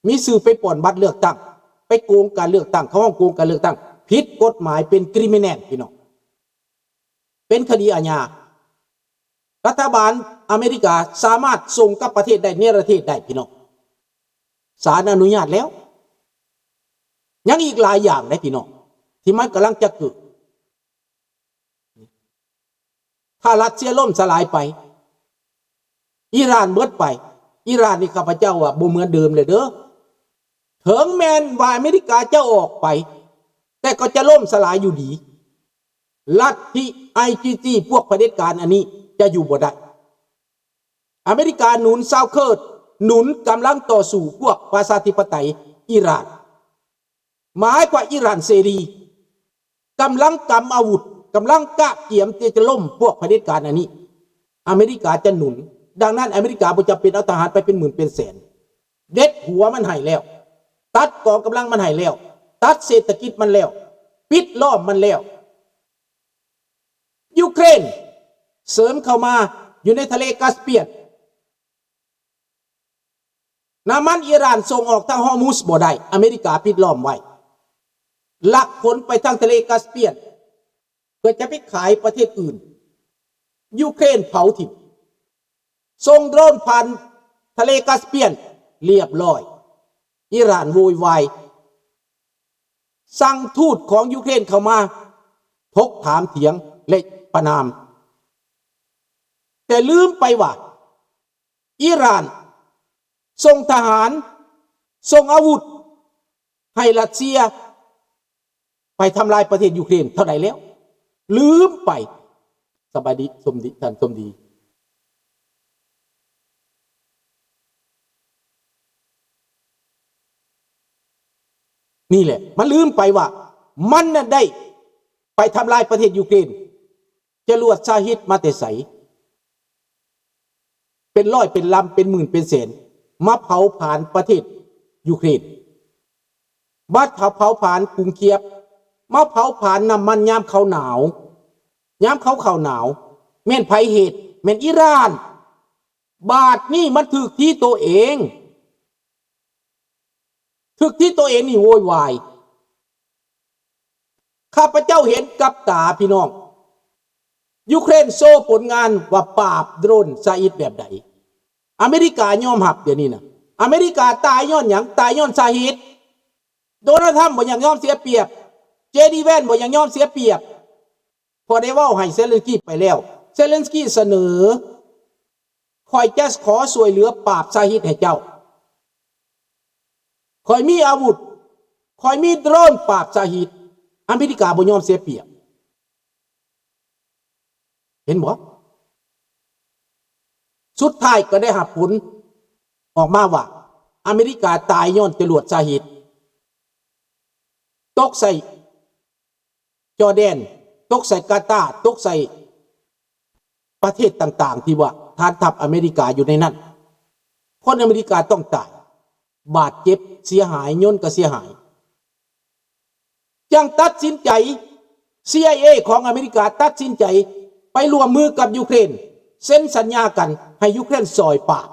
ມີຊື່ໄປປ່ອນບັດເລືອກຕັ້ງ, ໄປໂກງການເລືອກຕັ້ງ, ເຂົາຮ້ອງໂກງການເລືອກຕັ້ງ, ຜິດກົດໝາຍ, ເປັນຄຣິມມິແນນ ພີ່ນ້ອງ, ເປັນຄະດີອາຍາ. ລັດຖະບານອາເມລິກາສາມາດສົ່ງກັບປະເທດໄດ້, ເນລະເທດໄດ້ ພີ່ນ້ອງ, ສານອະນຸຍາດແລ້ວ. ຍັງອີກຫຼາຍຢ່າງເດ້ ພີ່ນ້ອງ, ທີ່ມັນກຳລັງຈະເກີດ. ຖ້າຣັດເຊຍລົ້ມສະຫຼາຍໄປ, ອີຣານເບິດໄປ, ອີຣານນີ້ ຂ້າພະເຈົ້າວ່າບໍ່ເໝືອນເດີມເລີຍເດີ. ເຖິງແມ່ນວ່າອາເມລິກາຈະອອກໄປ, ແຕ່ກໍຈະລົ້ມສະຫຼາຍຢູ່ດີ. ລັດທິໄອຊີຈີ ພວກຜະເດັດການອັນນີ້ຈະຢູ່ບໍ່ໄດ້. ອາເມລິກາໜູນຊາວເຄີດ, ໜູນກຳລັງຕໍ່ສູ້ພວກປະຊາທິປະໄຕອີຣານ, ໝາຍຄວາມວ່າອີຣານເສລີ ກຳລັງກຳອາວຸດ, ກຳລັງກະກຽມທີ່ຈະລົ້ມພວກຜະເດັດການອັນນີ້. ອາເມລິກາຈະໜູນ. ດັ່ງນັ້ນ ອາເມລິກາບໍ່ຈຳເປັນເອົາທະຫານໄປເປັນໝື່ນເປັນແສນ. ເດັດຫົວມັນໃຫ້ແລ້ວ, ຕັດກອງກຳລັງມັນໃຫ້ແລ້ວ, ຕັດເສດຖະກິດມັນແລ້ວ, ປິດລ້ອມມັນແລ້ວ. ຢູເຄຣນເສີມເຂົ້າມາຢູ່ໃນທະເລກາສປຽນ. ນ້ຳມັນອີຣານສົ່ງອອກທາງຮອຣມຸດບໍ່ໄດ້, ອາເມລິກາປິດລ້ອມໄວ້. ລັກຂົນໄປທາງທະເລກາສປຽນ ເພື່ອຈະໄປຂາຍປະເທດອື່ນ. ຢູເຄຣນເຜົາຖິ້ມ. ສົ່ງໂດຣນຜ່ານທະເລກາສປຽນ, ລຽບຮ້ອຍ. ອີຣານໂວຍວາຍ. ສັ່ງທູດຂອງຢູເຄຣນເຂົ້າມາ ທົກຖາມຖຽງ ແລະ ປະນາມ. ແຕ່ລືມໄປວ່າ ອີຣານສົ່ງທະຫານ, ສົ່ງອາວຸດໃຫ້ຣັດເຊຍ ໄປທຳລາຍປະເທດຢູເຄຣນເທົ່າໃດແລ້ວ? ລືມໄປ. ສະບາຍດີ ສົມດີ, ທ່ານສົມດີ. ນີ້ແຫຼະ ມັນລືມໄປວ່າ ມັນນັ້ນໄດ້ໄປທຳລາຍປະເທດຢູເຄຣນ. ຈະລວດຊາຮິດມາແຕ່ໃສ? ເປັນຮ້ອຍເປັນລຳ, ເປັນໝື່ນເປັນແສນ, ມາເຜົາຜານປະເທດຢູເຄຣນ, ມາເຜົາຜານກຸງຄຽບ, ມາເຜົາຜານນ້ຳມັນຍາມເຂົາໜາວ, ຍາມເຂົາເຂົ້າໜາວ. ແມ່ນໃຜເຮັດ? ແມ່ນອີຣານ. ບາດນີ້ມັນຖືກທີ່ໂຕເອງ. ຖືກທີ່ໂຕເອງນີ້ໂວຍວາຍ. ຂ້າພະເຈົ້າເຫັນກັບຕາພີ່ນ້ອງ, ຢູເຄຣນໂຊຜົນງານວ່າປາບໂດຣນຊາຮິດແບບໃດ. ອາເມລິກາຍອມຮັບດຽວນີ້ນະ. ອາເມລິກາຕາຍຍ້ອນຫຍັງ? ຕາຍຍ້ອນຊາຮິດ. ໂດນັລ ທຣຳບໍ່ຢາກຍອມເສຍປຽບ, ເຈດີ ແວນບໍ່ຢາກຍອມເສຍປຽບ. ຂ້ອຍໄດ້ເວົ້າໃຫ້ເຊເລັນສກີໄປແລ້ວ. ເຊເລັນສກີສະເໜີ, ຂ້ອຍຈະຂໍຊ່ວຍເຫຼືອປາບຊາຮິດໃຫ້ເຈົ້າ. ຂ້ອຍມີອາວຸດ, ຂ້ອຍມີໂດຣນປາບຊາຮິດ. ອາເມລິກາບໍ່ຍອມເສຍປຽບ. ເຫັນບໍ່? ສຸດທ້າຍກໍໄດ້ຮັບຜົນອອກມາວ່າ ອາເມລິກາຕາຍຍ້ອນຈະຫຼວດຊາຮິດ ຕົກໃສ່ ຈໍແດນ, ຕົກໃສ່ກາຕາ, ຕົກໃສ່ປະເທດຕ່າງໆ ທີ່ວ່າຖານທັບອາເມລິກາຢູ່ໃນນັ້ນ. ຄົນອາເມລິກາຕ້ອງຕາຍ, ບາດເຈັບ, ເສຍຫາຍ, ຍົນກໍເສຍຫາຍ. ຈັ່ງຕັດສິນໃຈ, ຊີໄອເອ ຂອງອາເມລິກາຕັດສິນໃຈໄປຮ່ວມມືກັບຢູເຄຣນ, ເຊັນສັນຍາກັນໃຫ້ຢູເຄຣນຊ່ອຍປາບ,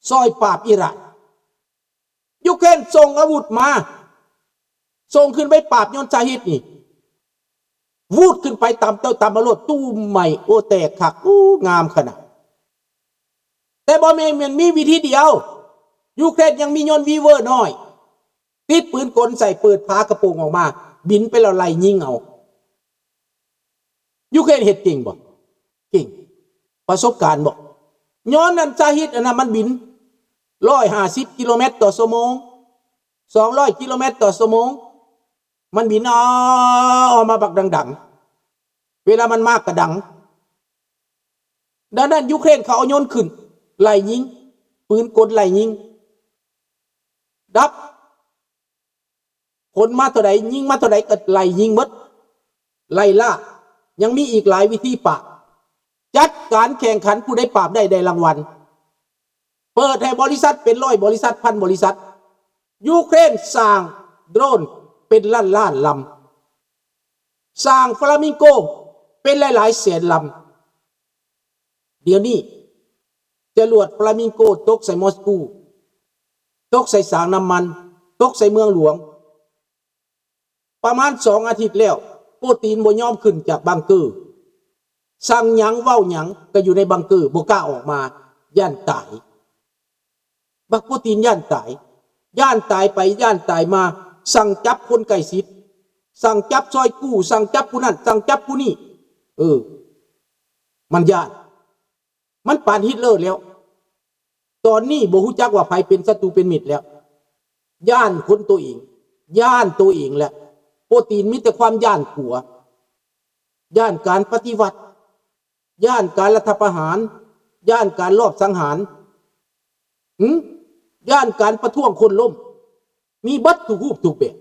ຊ່ອຍປາບອີຣານ. ຢູເຄຣນສົ່ງອາວຸດມາ, ສົ່ງຂຶ້ນໄປປາບຍົນຊາຮິດນີ້, ວູດຂຶ້ນໄປຕຳເຕົາຕຳມາໂລດ, ຕູ້ມໄໝ້, ໂອ້ ແຕກຄັກ, ໂອ້ ງາມຂະໜາດ. ແຕ່ບໍ່ແມ່ນ ແມ່ນມີວິທີດຽວ, ຢູເຄຣນຍັງມີຍົນວີເວີນ້ອຍ, ຕິດປືນກົນໃສ່, ເປີດຝາກະໂປງອອກມາ, ບິນໄປແລ້ວໄລ່ຍິງເອົາ. ຢູເຄຣນເຮັດເກັ່ງບໍ່? ເກັ່ງ. ປະສົບການບໍ່? ຍ້ອນນັ້ນ ຊາຮິດອັນນັ້ນມັນບິນຮ້ອຍຫ້າສິບກິໂລແມັດຕໍ່ຊົ່ວໂມງ, ສອງຮ້ອຍກິໂລແມັດຕໍ່ຊົ່ວໂມງ, ມັນບິນ ອອກມາບັກດັງໆ, ເວລາມັນມາກະດັງ. ດັ່ງນັ້ນ ຢູເຄຣນເຂົາເອົາຍົນຂຶ້ນໄລ່ຍິງ, ປືນກົນໄລ່ຍິງ, ດັບ. ຂົນມາເທົ່າໃດ, ຍິງມາເທົ່າໃດກໍໄລ່ຍິງໝົດ, ໄລ່ລ່າ. ຍັງມີອີກຫຼາຍວິທີປາບ. ຈັດການແຂ່ງຂັນ, ຜູ້ໃດປາບໄດ້ ໄດ້ລາງວັນ. ເປີດໃຫ້ບໍລິສັດເປັນຮ້ອຍບໍລິສັດ, ພັນບໍລິສັດ. ຢູເຄຣນສ້າງໂດຣນເປັນລ້ານລ້ານລຳ, ສ້າງຟລາມິງໂກເປັນຫຼາຍຫຼາຍແສນລຳ. ດຽວນີ້ຈະຫຼວດຟລາມິງໂກຕົກໃສ່ມອສກູ, ຕົກໃສ່ສາງນ້ຳມັນ, ຕົກໃສ່ເມືອງຫຼວງ. ປະມານສອງອາທິດແລ້ວ, ປູຕິນບໍ່ຍອມຂຶ້ນຈາກບັງເກີ. ສັ່ງຫຍັງເວົ້າຫຍັງກໍຢູ່ໃນບັງເກີ, ບໍ່ກ້າອອກມາ, ຢ້ານຕາຍ. ບັກປູຕິນຢ້ານຕາຍ, ຢ້ານຕາຍໄປຢ້ານຕາຍມາ, ສັ່ງຈັບຄົນໃກ້ຊິດ, ສັ່ງຈັບຊອຍກູ້, ສັ່ງຈັບຜູ້ນັ້ນ, ສັ່ງຈັບຜູ້ນີ້. ເອີ, ມັນຢ້ານ. ມັນປານຮິດເລີແລ້ວ. ຕອນນີ້ບໍ່ຮູ້ຈັກວ່າໃຜເປັນສັດຕູເປັນມິດແລ້ວ. ຢ້ານຄົນໂຕເອງ, ຢ້ານໂຕເອງແຫຼະ. ໂປຕີນມີແຕ່ຄວາມຢ້ານກົວ, ຢ້ານການປະຕິວັດ, ຢ້ານການລັດຖະປະຫານ, ຢ້ານການລອບສັງຫານ, ຫື? ຢ້ານການປະທ້ວງຄົນລົ້ມ, ມີເບິດທຸກຮູບທຸກແບບ.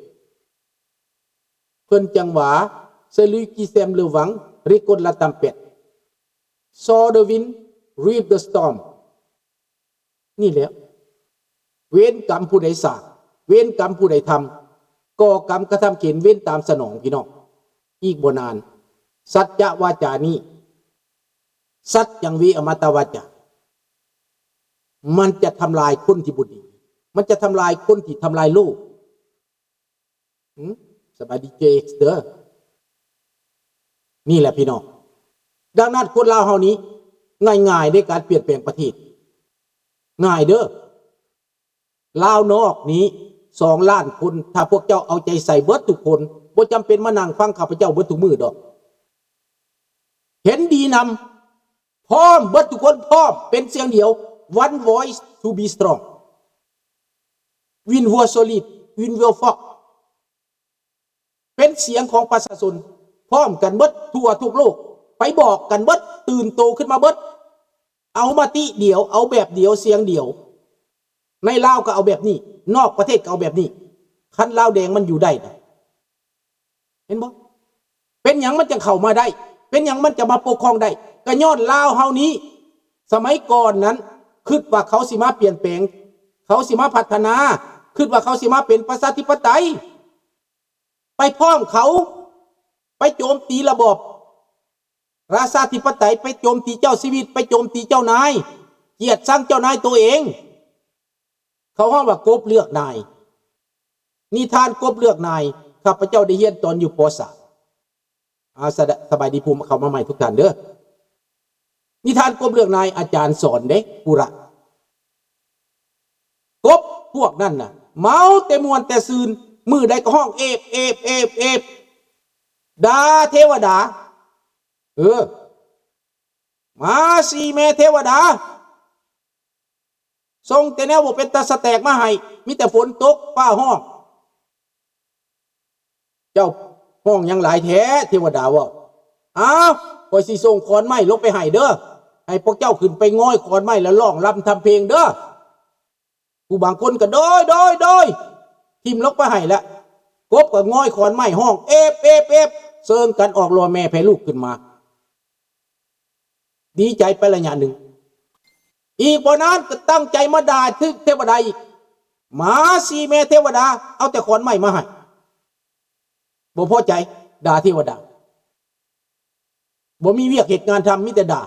ເພິ່ນຈັ່ງວ່າ Celui qui sème le vent récolte la tempête, sow the wind, reap the storm. ນີ້ແຫຼະ ເວນກຳຜູ້ໃດສ້າງ, ເວນກຳຜູ້ໃດທຳ, ກໍ່ກຳກະທຳເຂນເວນຕາມສະໜອງ, ພີ່ນ້ອງ. ອີກບໍ່ນານ, ສັດຈະວາຈານີ້, ສັດຍັງ ເວອະມະຕະວາຈາ, ມັນຈະທຳລາຍຄົນທີ່ບໍ່ດີ, ມັນຈະທຳລາຍຄົນທີ່ທຳລາຍໂລກ. ຫືມ? ສະບາຍດີ ເຈເອັກ ເດີ. ນີ້ແຫຼະພີ່ນ້ອງ. ດັ່ງນັ້ນຄົນລາວເຮົານີ້ງ່າຍໆເດ້ ການປ່ຽນແປງປະເທດ. ງ່າຍເດີ. ລາວນອກນີ້ສອງລ້ານຄົນ, ຖ້າພວກເຈົ້າເອົາໃຈໃສ່ເບິດທຸກຄົນ, ບໍ່ຈຳເປັນມານັ່ງຟັງຂ້າພະເຈົ້າເບິດທຸກມື້ດອກ. ເຫັນດີນຳ, ພ້ອມເບິດທຸກຄົນ, ພ້ອມເປັນສຽງດຽວ. One voice to be strong. Wind who solid, wind will fog. ເປັນສຽງຂອງປະຊາຊົນ ພ້ອມກັນເບິດທົ່ວທຸກໂລກ, ໄປບອກກັນເບິດ, ຕື່ນໂຕຂຶ້ນມາເບິດ, ເອົາມະຕິດຽວ, ເອົາແບບດຽວ, ສຽງດຽວ. ໃນລາວກໍເອົາແບບນີ້, ນອກປະເທດກໍເອົາແບບນີ້. ຄັນລາວແດງມັນຢູ່ໄດ້ນະ, ເຫັນບໍ່? ເປັນຫຍັງມັນຈະເຂົ້າມາໄດ້? ເປັນຫຍັງມັນຈະມາປົກຄອງໄດ້? ກໍຍ້ອນລາວເຮົານີ້ ສະໄໝກ່ອນນັ້ນ ຄິດວ່າເຂົາຊິມາປ່ຽນແປງ, ເຂົາຊິມາພັດທະນາ, ຄິດວ່າເຂົາຊິມາເປັນປະຊາທິປະໄຕ. ໄປພ້ອມເຂົາ, ໄປໂຈມຕີລະບອບ ລາຊາທິປະໄຕ, ໄປໂຈມຕີເຈົ້າຊີວິດ, ໄປໂຈມຕີເຈົ້ານາຍ, ກຽດຊັງເຈົ້ານາຍໂຕເອງ. ເຂົາຮ້ອງວ່າກົບເລືອກນາຍ. ນິທານກົບເລືອກນາຍ ຂ້າພະເຈົ້າໄດ້ຮຽນຕອນຢູ່ ປໍສາມ. ອາ, ສະ, ສະບາຍດີຜູ້ເຂົ້າມາໃໝ່ທຸກທ່ານເດີ. ນິທານກົບເລືອກນາຍ ອາຈານສອນເດ້ ປຸລະ. ກົບພວກນັ້ນນະ ເມົາແຕ່ມ່ວນແຕ່ຊື່ນ, ມື້ໃດກໍຮ້ອງເອບ ເອບ ເອບ ເອບ, ດ່າເທວະດາ. ເອີ, ມາສີ່ແມ່ເທວະດາ, ສົ່ງແຕ່ແນວບໍ່ເປັນຕາສະແຕກມາໃຫ້, ມີແຕ່ຝົນຕົກ, ຟ້າຮ້ອງ. ເຈົ້າຮ້ອງຫຍັງຫຼາຍແທ້? ເທວະດາເວົ້າ. ອ້າວ, ຂ້ອຍຊິສົ່ງຂອນໄມ້ລົງໄປໃຫ້ເດີ, ໃຫ້ພວກເຈົ້າຂຶ້ນໄປງອຍຂອນໄມ້ແລ້ວຮ້ອງລຳທຳເພງເດີ. ຜູ້ບາງຄົນກໍໂດຍ ໂດຍ ໂດຍ, ຖິ້ມລົງໄປໃຫ້ແລ້ວ. ກົບກໍງອຍຂອນໄມ້ ຮ້ອງເອບ ເອບ ເອບ, ເຊີງກັນອອກຫຼໍ່ແມ່ແຜ່ລູກຂຶ້ນມາ. ດີໃຈໄປໄລຍະໜຶ່ງ, ອີກບໍ່ນານກໍຕັ້ງໃຈມາດ່າເທວະດາອີກ. ມາສີ່ແມ່ເທວະດາ ເອົາແຕ່ຂອນໄມ້ມາໃຫ້, ບໍ່ພໍໃຈ, ດ່າເທວະດາ. ບໍ່ມີວຽກເຮັດງານທຳ, ມີແຕ່ດ່າ.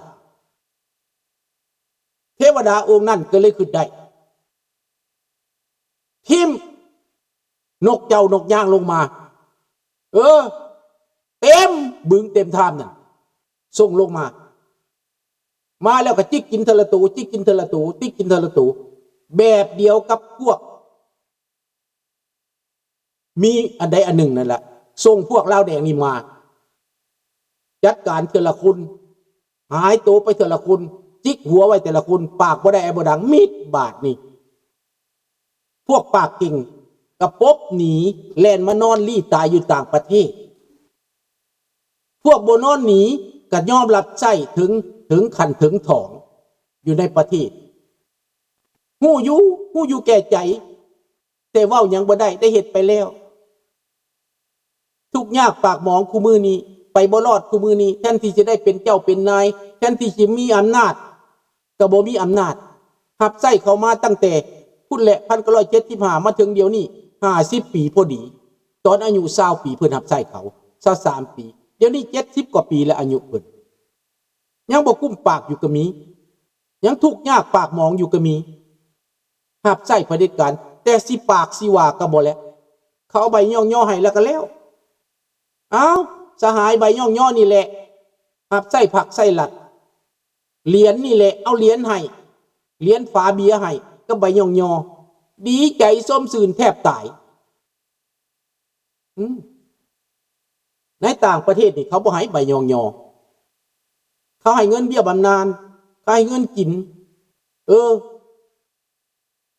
ເທວະດາອົງນັ້ນກໍເລີຍຄິດໄດ້, ຖິ້ມນົກເຈົ້ານົກຍາງລົງມາ, ເອີ, ເຕັມບຶງເຕັມທາມນັ້ນ, ສົ່ງລົງມາ. ມາແລ້ວກໍຈິກກິນເທື່ອລະໂຕ, ຈິກກິນເທື່ອລະໂຕ, ຈິກກິນເທື່ອລະໂຕ, ແບບດຽວກັບພວກ ມີອັນໃດອັນໜຶ່ງນັ້ນລະ, ສົ່ງພວກລາວແດງນີ້ມາ ຈັດການເທື່ອລະຄົນ, ຫາຍໂຕໄປເທື່ອລະຄົນ, ຈິກຫົວໄວ້ແຕ່ລະຄົນ, ປາກບໍ່ໄດ້ ໄອບໍ່ດັງ, ມິດບາດນີ້. ພວກປາກເກັ່ງກໍປົບໜີ, ແລ່ນມານອນລີ້ຕາຍຢູ່ຕ່າງປະເທດ. ພວກບໍ່ນອນໜີກໍຍອມຮັບໃຊ້ເຖິງ, ເຖິງຂັ້ນເຖິງຖອງຢູ່ໃນປະເທດ. ຮູ້ຢູ່, ຮູ້ຢູ່ແກ່ໃຈ, ແຕ່ເວົ້າຫຍັງບໍ່ໄດ້, ໄດ້ເຮັດໄປແລ້ວ. ທຸກຍາກປາກໝອງຄູ່ມື້ນີ້, ໄປບໍ່ລອດຄູ່ມື້ນີ້, ແທນທີ່ຈະໄດ້ເປັນເຈົ້າເປັນນາຍ, ແທນທີ່ຈະມີອຳນາດ, ກໍບໍ່ມີອຳນາດ. ຮັບໃຊ້ເຂົາມາຕັ້ງແຕ່ພຸ້ນແຫຼະ ພັນເກົ້າຮ້ອຍເຈັດສິບຫ້າ ມາເຖິງດຽວນີ້ ຫ້າສິບປີພໍດີ. ຕອນອາຍຸຊາວປີເພິ່ນຮັບໃຊ້ເຂົາ, ຊາວສາມປີ, ດຽວນີ້ເຈັດສິບກວ່າປີແລ້ວອາຍຸເພິ່ນ. ຍັງບໍ່ກຸ້ມປາກຢູ່ກໍມີ, ຍັງທຸກຍາກປາກໝອງຢູ່ກໍມີ. ຮັບໃຊ້ຜະເດັດການ ແຕ່ຊິປາກຊິວ່າກໍບໍ່ແລ້ວ ເຂົາເອົາໃບຍ້ອງຍໍໃຫ້ແລ້ວກໍແລ້ວ. ອ້າວ ສະຫາຍ ໃບຍ້ອງຍໍນີ້ແຫຼະ ຮັບໃຊ້ພັກໃຊ້ລັດ ຫຼຽນນີ້ແຫຼະ ເອົາຫຼຽນໃຫ້ ຫຼຽນຝາເບຍໃຫ້ ກັບໃບຍ້ອງຍໍ ດີໃຈຊົມຊື່ນແທບຕາຍ. ອືມ ໃນຕ່າງປະເທດນີ້ເຂົາບໍ່ໃຫ້ໃບຍ້ອງຍໍ ເຂົາໃຫ້ເງິນເບ້ຍບຳນານ ເຂົາໃຫ້ເງິນກິນ. ເອີ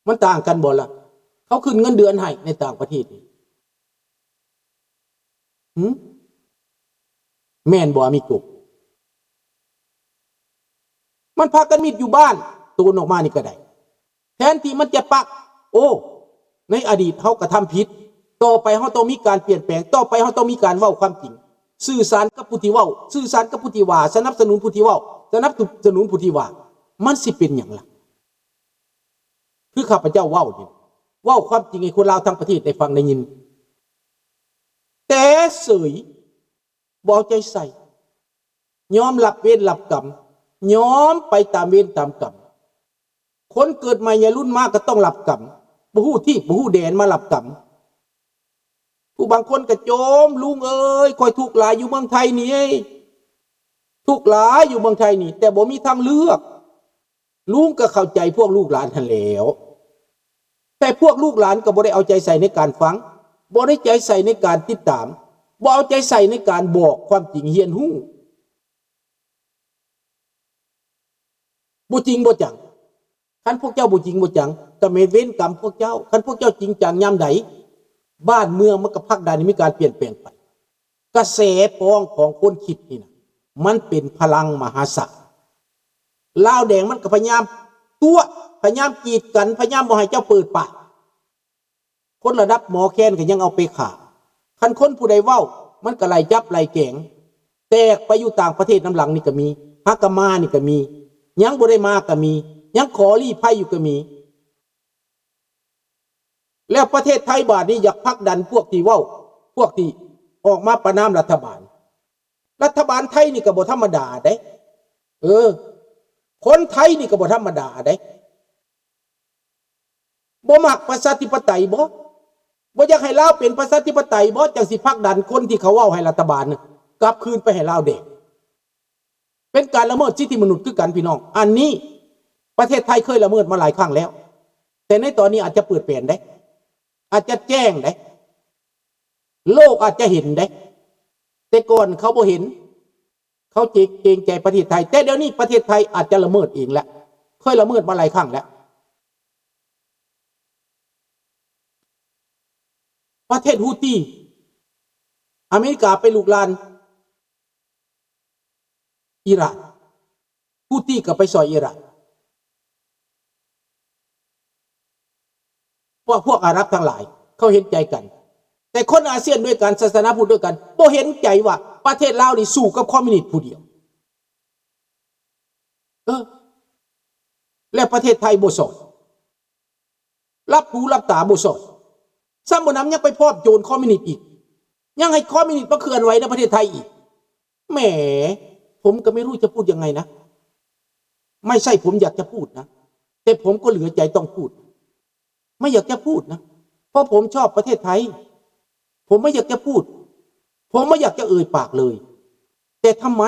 ມັນຕ່າງກັນບໍ່ລະ? ເຂົາຂຶ້ນເງິນເດືອນໃຫ້ໃນຕ່າງປະເທດນີ້ ຫື? ແມ່ນບໍ່ ອາມິໂກ? ມັນພາກັນມິດຢູ່ບ້ານ ໂຕນອອກມານີ້ກໍໄດ້ ແທນທີ່ມັນຈະປັກ ໂອ້ ໃນອະດີດເຮົາກະທຳຜິດ ຕໍ່ໄປເຮົາຕ້ອງມີການປ່ຽນແປງ ຕໍ່ໄປເຮົາຕ້ອງມີການເວົ້າຄວາມຈິງ ສື່ສານກັບຜູ້ທີ່ເວົ້າ ສື່ສານກັບຜູ້ທີ່ວ່າ ສະໜັບສະໜູນຜູ້ທີ່ເວົ້າ ສະໜັບສະໜູນຜູ້ທີ່ວ່າ ມັນຊິເປັນຫຍັງລະ? ຄືຂ້າພະເຈົ້າເວົ້ານີ້ ເວົ້າຄວາມຈິງໃຫ້ຄົນລາວທັງປະເທດໄດ້ຟັງໄດ້ຍິນ ແຕ່ເສີຍ ບໍ່ເອົາໃຈໃສ່ ຍອມຮັບເວນຮັບກຳ ຍອມໄປຕາມເວນຕາມກຳ. ຄົນເກີດໃໝ່ໃຫຍ່ລຸນມາກໍຕ້ອງຮັບກຳ ບໍ່ຮູ້ທີບບໍ່ຮູ້ແດນມາຮັບກຳ. ຜູ້ບາງຄົນກໍຈົ່ມ ລຸງເອີຍ ຂ້ອຍທຸກຫຼາຍຢູ່ເມືອງໄທນີ້ ທຸກຫຼາຍຢູ່ເມືອງໄທນີ້ ແຕ່ບໍ່ມີທາງເລືອກ. ລຸງກໍເຂົ້າໃຈພວກລູກຫຼານຫັ້ນແຫຼ້ວ ແຕ່ພວກລູກຫຼານກໍບໍ່ໄດ້ເອົາໃຈໃສ່ໃນການຟັງ ບໍ່ໄດ້ໃຈໃສ່ໃນການຕິດຕາມ ບໍ່ເອົາໃຈໃສ່ໃນການບອກຄວາມຈິງ ຮຽນຮູ້. ບໍ່ຈິງບໍ່ຈັງ ຄັນພວກເຈົ້າບໍ່ຈິງບໍ່ຈັງ ກໍແມ່ນເວນກຳພວກເຈົ້າ. ຄັນພວກເຈົ້າຈິງຈັງຍາມໃດ ບ້ານເມືອງມັນກໍຜັກດັນໃຫ້ມີການປ່ຽນແປງໄປ. ກະແສປອງຂອງຄົນຄິດນີ້ນະ ມັນເປັນພະລັງມະຫາສານ. ລາວແດງມັນກໍພະຍາຍາມຕົວະ ພະຍາຍາມກີດກັນ ພະຍາຍາມບໍ່ໃຫ້ເຈົ້າເປີດປາກ. ຄົນລະດັບໝໍແຄນກໍຍັງເອົາໄປຂ້າ. ຄັນຄົນຜູ້ໃດເວົ້າ ມັນກໍໄລ່ຈັບໄລ່ແກງ. ແຕກໄປຢູ່ຕ່າງປະເທດນຳຫຼັງນີ້ກໍມີ ຫາກະມານີ້ກໍມີ. ຍັງບໍ່ໄດ້ມາກໍມີ. ຍັງຂໍລີ້ໄພຢູ່ກໍມີ. ແລ້ວປະເທດໄທບາດນີ້ຢາກຜັກດັນພວກທີ່ເວົ້າ ພວກທີ່ອອກມາປະນາມລັດຖະບານ. ລັດຖະບານໄທນີ້ກໍບໍ່ທຳມະດາເດ້. ເອີ ຄົນໄທນີ້ກໍບໍ່ທຳມະດາເດ້. ບໍ່ມັກປະຊາທິປະໄຕບໍ? ບໍ່ຢາກໃຫ້ລາວເປັນປະຊາທິປະໄຕບໍ? ຈັ່ງຊິຜັກດັນຄົນທີ່ເຂົາເວົ້າໃຫ້ລັດຖະບານກັບຄືນໄປໃຫ້ລາວແດງ. ເປັນການລະເມີດສິດທິມະນຸດຄືກັນພີ່ນ້ອງ. ອັນນີ້ປະເທດໄທເຄີຍລະເມີດມາຫຼາຍຄັ້ງແລ້ວ ແຕ່ໃນຕອນນີ້ອາດຈະເປີດແປນເດ້ ອາດຈະແຈ້ງເດ້ ໂລກອາດຈະເຫັນເດ້. ແຕ່ກ່ອນເຂົາບໍ່ເຫັນ ເຂົາເກ- ເກງໃຈປະເທດໄທ ແຕ່ດຽວນີ້ປະເທດໄທອາດຈະລະເມີດເອງແລ້ວ ເຄີຍລະເມີດມາຫຼາຍຄັ້ງແລ້ວ. ປະເທດຮູ້ຕີ ອາເມລິກາໄປລຸກລານ ອີຣານ ຮູ້ຕີກໍໄປຊ່ອຍອີຣານ ພວກ ພວກອາຣັບທັງຫຼາຍເຂົາເຫັນໃຈກັນ ແຕ່ຄົນອາຊຽນດ້ວຍກັນ ສາສະໜາພຸດດ້ວຍກັນ ບໍ່ເຫັນໃຈວ່າປະເທດລາວນີ້ສູ້ກັບຄອມມິວນິດຜູ້ດຽວ. ເອີ ແລ້ວປະເທດໄທບໍ່ຊ່ອຍ ຫຼັບຫູຫຼັບຕາບໍ່ຊ່ອຍ ຊ້ຳບໍ່ໜຳຍັງໄປພ້ອມໂຈນຄອມມິວນິດອີກ ຍັງໃຫ້ຄອມມິວນິດມາເຄື່ອນໄຫວໃນປະເທດໄທອີກ. แหม ผมก็ไม่รู้จะพูดยังไงนะ ไม่ใช่ผมอยากจะพูดนะ แต่ผมก็เหลือใจต้องพูด ไม่อยากจะพูดนะ เพราะผมชอบประเทศไทย ผมไม่อยากจะพูด ผมไม่อยากจะเอ่ยปากเลย แต่ทำไม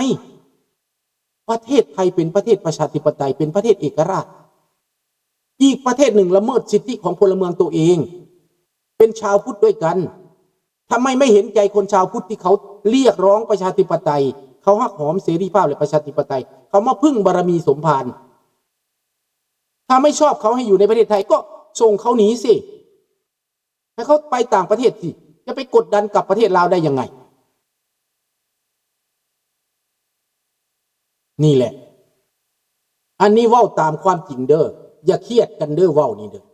ประเทศไทยเป็นประเทศประชาธิปไตย เป็นประเทศเอกราช อีกประเทศหนึ่งละเมิดสิทธิของพลเมืองตัวเอง เป็นชาวพุทธด้วยกัน ทำไมไม่เห็นใจคนชาวพุทธที่เขาเรียกร้องประชาธิปไตย เขาฮักหอมเสรีภาพและประชาธิปไตย เขามาพึ่งบารมีสมภาร ถ้าไม่ชอบเขาให้อยู่ในประเทศไทยก็ส่งเขาหนีสิ ให้เขาไปต่างประเทศสิ จะไปกดดันกลับประเทศลาวได้ยังไง นี่แหละ อันนี้เว้าตามความจริงเด้อ อย่าเครียดกันเด้อ เว้านี่เด้อ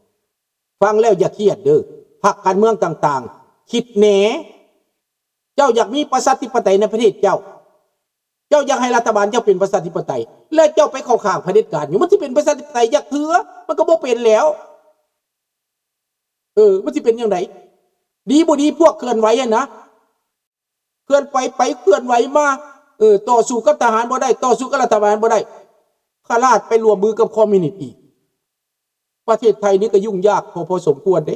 ฟังแล้วอย่าเครียดเด้อ พรรคการเมืองต่างๆ คิดแหน่ เจ้าอยากมีประชาธิปไตยในประเทศเจ้า เจ้าอยากให้รัฐบาลเจ้าเป็นประชาธิปไตย และเจ้าไปเข้าข้างเผด็จการอยู่ มันสิเป็นประชาธิปไตยจักเทื่อ มันก็บ่เป็นแล้ว เออ มันสิเป็นจั่งใด ดีบ่ดี พวกเคลื่อนไหวหั้นนะ เคลื่อนไปไปเคลื่อนไหวมา เออ ต่อสู้กับทหารบ่ได้ ต่อสู้กับรัฐบาลบ่ได้ ขลาดไปร่วมมือกับคอมมิวนิสต์อีก ປະເທດໄທນີ້ກໍຫຍຸ້ງຍາກພໍ ພໍສົມຄວນເດ້